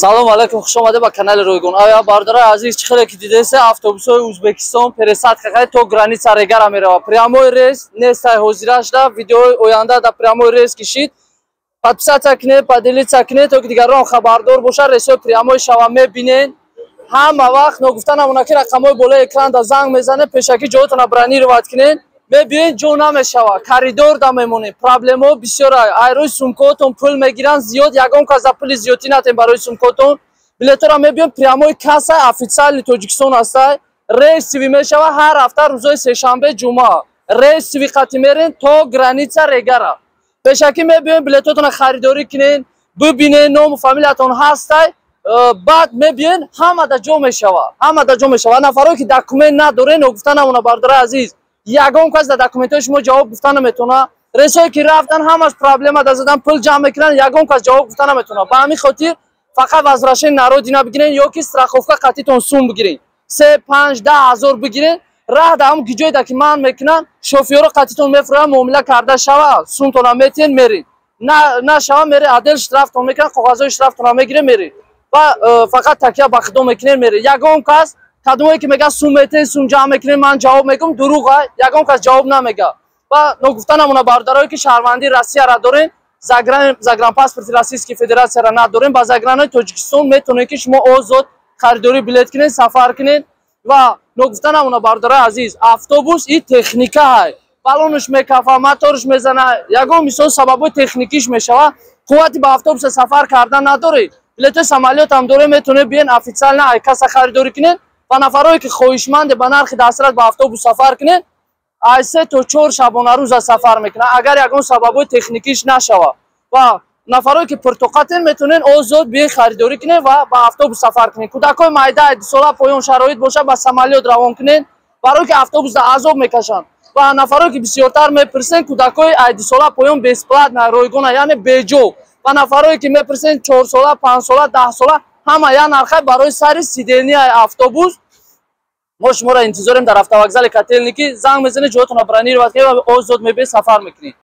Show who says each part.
Speaker 1: Салом алайкум, хуш омадед ба канали Ройгон. Ая, бародарои азиз, чӣ хеле ки дидесе, автобусҳои Узбекистон пересадка карда, то граница Регара мерава. Прямой рейс нестай ҳозирашда, видеои оянда да прямой рейс кишид. Подписаться кунед, поделиться кунед, то ки дигарон хабардор бошад, рейсҳои прямой шава мебинен. Ҳама вақт ногуфта намона, ки рақамҳои болои экранда занг мезанед, пешакӣ ҷоятонро бронировать кунед. Мебиёед, ҷо намешава, коридор да мемонед, проблемаҳо бисёр. Айрӯи сумкаотон пул мегиранд зиёд, ягон кас за пули зиёдтӣ натем барои сумкаотон. Билетора мебиён, прямой касса официальный Тоҷикистон ҳастай, рейсовый мешава ҳар ҳафта, рӯзои сешанбе, ҷумъа рейсовый қати мерен то граница Регара. Пешакӣ мебиёен, билетотонро харидорӣ кунен, бибинен, ному фамилиятон ҳастай, баъд мебиёен, ҳамада ҷо мешава, ҳамада ҷо мешава. Нафарое ки документ надорен, гуфта намона, бародари азиз, ягон кас дар документҳои шумо ҷавоб гуфта наметавона. Рейсҳое ки рафтан, ҳамаш проблема да задан, пул ҷамъ мекунанд, ягон кас ҷавоб гуфта наметавона. Ба ҳамин хотир фақат возвращение на родина бигирен ё ки страховка қатитон сум бигирен, 3, 5, 10 ҳазор бигирен. Раҳ да ҳамн ҷойда ки ман мекунам, шофёро қатитон мефурӯян, муомила карда шава, сумтона метиҳен, меред. Нашава, мере, отдел штрафтон мекунан, коғазҳои штрафтона мегирен, меред ва фақат такя ба худо мекунен, меред. Ягон кас, кадомое ки мегӯяд, сум метен, сум ҷамъ мекунем, ман ҷавоб мегӯм, дурӯға, ягон кас ҷавоб намега. Ва ногуфта намона, бародарое ки шаҳрвандии Россияра дорем, загранпаспорти Российской Федерацияра надорем, ба загранои Тоҷикистон метавонед, ки шумо озод харидорӣ билет кунед, сафар кунед. Ва ногуфта намона, бародарои азиз, автобус и техника ҳай, балонаш мекафа, моторш мезана, ягон мисол сабабҳои техникиш мешава, қуввати ба автобуса сафар кардан надоред, билетои самолётам дорем, метавонед биен, официально ай касса харидорӣ кунед. Ва нафарое ки хоҳишманде ба нархи дастрас ба автобус сафар кунед, аз 3 то 4 шабонарӯза сафар мекунад, агар ягон сабабҳои техникиш нашава. Ва нафарое ки пуртоқатен, метавонед озод биен, харидорӣ кунед ва ба автобус сафар кунед. Кӯдакҳои майда, 2 сола поён, шароит бошад, ба самолёт равон кунед, барое ки автобусда азоб мекашанд. Ва нафарое ки бисёртар мепурсен, кӯдакҳои ай 2 сола поён бесплатно, ройгона, яъне беҷо. Ва нафарое ки мепурсен, 4 сола, 5 сола, 10 сола, ҳама як нархай барои сари сиденияи автобус. Мо шуморо интизорем дар автовокзали Котельники. Занг мезанед, ҷоятонро бронировать кунед ва озод мебиед, сафар мекунед.